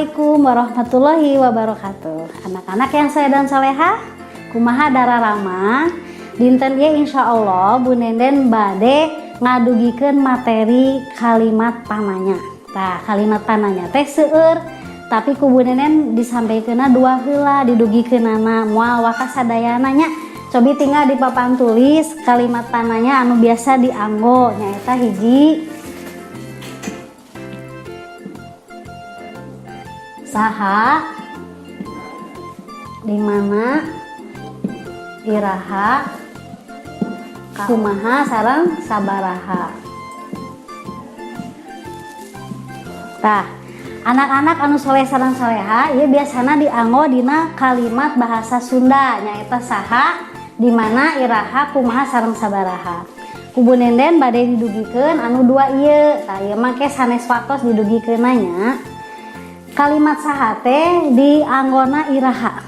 Assalamualaikum warahmatullahi wabarakatuh. Anak-anak yang soleh dan soleha, kumaha dararamang? Dinten ieu insya Allah Bu Nenden bade ngadugikeun materi kalimat pananya. Tah, kalimat pananya teh seueur, tapi ku Bu Nenden disampaikeunna dua heula didugikeunana, moal waka sadayana nya. Cobi tinggal di papan tulis kalimat pananya anu biasa dianggo nyaeta hiji, saha, di mana, iraha, kumaha, sareng sabaraha. Tah, anak-anak anu soleh sareng soleha ieu biasana dianggo dina kalimat bahasa Sunda nyaeta saha, di mana, iraha, kumaha, sareng sabaraha. Ku Bu Nenden bade didugikeun anu dua ieu. Tah, ieu mah ke sanes waktos didugikeunna nya. Kalimat saha teh dianggona iraha.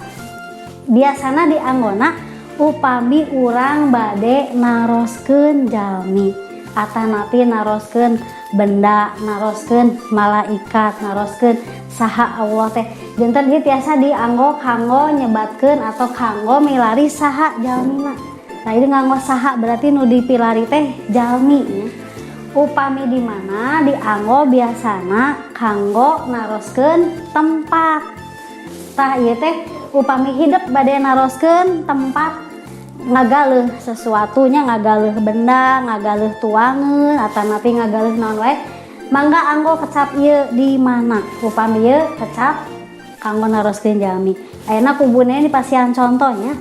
Biasana dianggona upami urang bade naroskeun jalmi atanapi naroskeun benda, naroskeun malaikat, naroskeun saha Allah teh. Janten ieu tiasa dianggo kanggo nyebatkeun atau kanggo milari saha jalmina. Nah, ini nganggo saha berarti nu dipilari teh jalmi nya. Upami di mana dianggo biasana kanggo naroskeun tempat. Tah, ieu teh upami hidep bade naroskeun tempat ngagaleuh sesuatunya, ngagaleuh benda, ngagaleuh tuangeun atanapi ngagaleuh naon wae, mangga anggo kecap ieu di mana. Upami ieu kecap kanggo naroskeun jalmi. Ayeuna ku Bu Nenden dipasihan contohnya.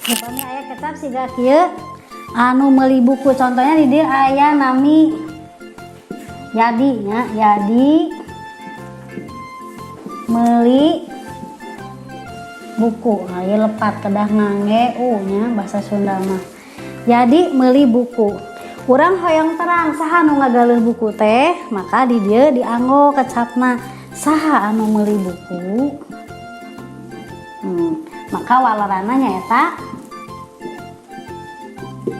Upami aya kecap siga kieu anu meuli buku, contohnya di dieu aya nami Yadi nya, Yadi meuli buku. Nah, ieu lepat kedah ngangge u nya bahasa Sunda mah. Yadi meuli buku. Urang hoyong terang saha anu ngagaleuh buku teh, maka di dieu dianggo kecapna saha anu meuli buku. Maka walerana nyaeta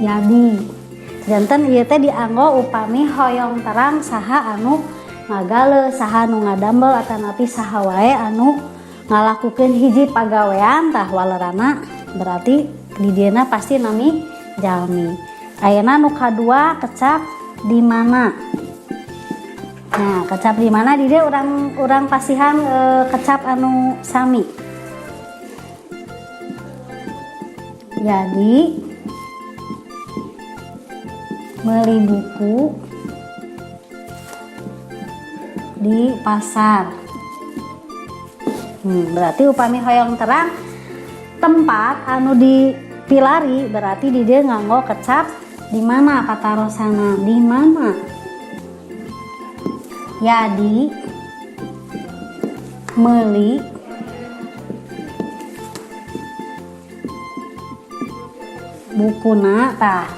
Yadi. Janten ieu teh dianggo upami hoyong terang saha anu ngagaleuh, saha anu ngadamel atanapi saha wae anu ngalakukeun hiji pagawean. Tah, walerana berarti di dieuna pasti nami jalmi. Ayeuna nu kadua kecap di mana. Nah, kecap di mana di dieu urang pasihan kecap anu sami. Jadi beli buku di pasar. Berarti upami hoyong terang tempat anu dipilari berarti di dieu nganggo kecap di mana patarosana, di mana. Yadi meuli bukuna. Tah,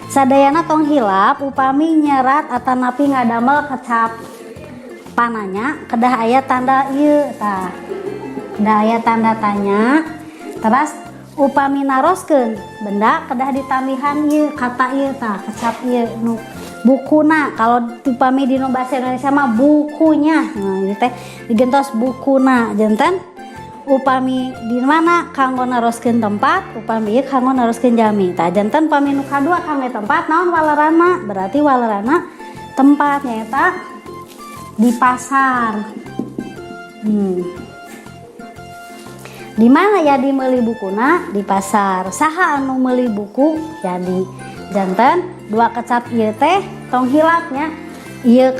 sadayana tong hilap upami nyerat atanapi ngadamel kecap pananya kedah aya tanda ieu. Tah, kedah aya tanda tanya. Terus upami naroskeun benda kedah ditambihan ieu kata ieu. Tah, kecap ieu nu bukuna. Kalau upami dina bahasa Indonesia mah bukunya. Nah, ieu teh digentos bukuna. Janten upami di mana kanggo naroskeun tempat, upami ieu kanggo naroskeun jalmi. Tah, janten upami nu kadua kanggo tempat, naon walerana? Berarti walerana tempat nyaeta di pasar. Di mana Yadi meuli bukuna? Di pasar. Saha anu meuli buku? Yadi. Janten dua kecap ieu teh tong hilapnya. Ieu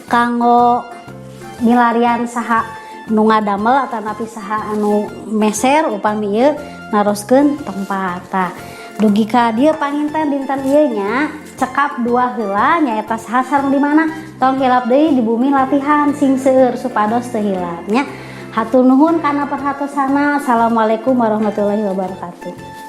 kanggo milarian saha nu ngadamel atanapi saha anu meser, upami ieu naroskeun tempat. Tah, dugi ka dieu panginten dinten ieu nya, cekap dua heula nyaeta saha sareng di mana. Tong hilap deui di bumi latihan sing seueur supados teu hilap nya. Hatur nuhun kana perhatosana. Assalamualaikum warahmatullahi wabarakatuh.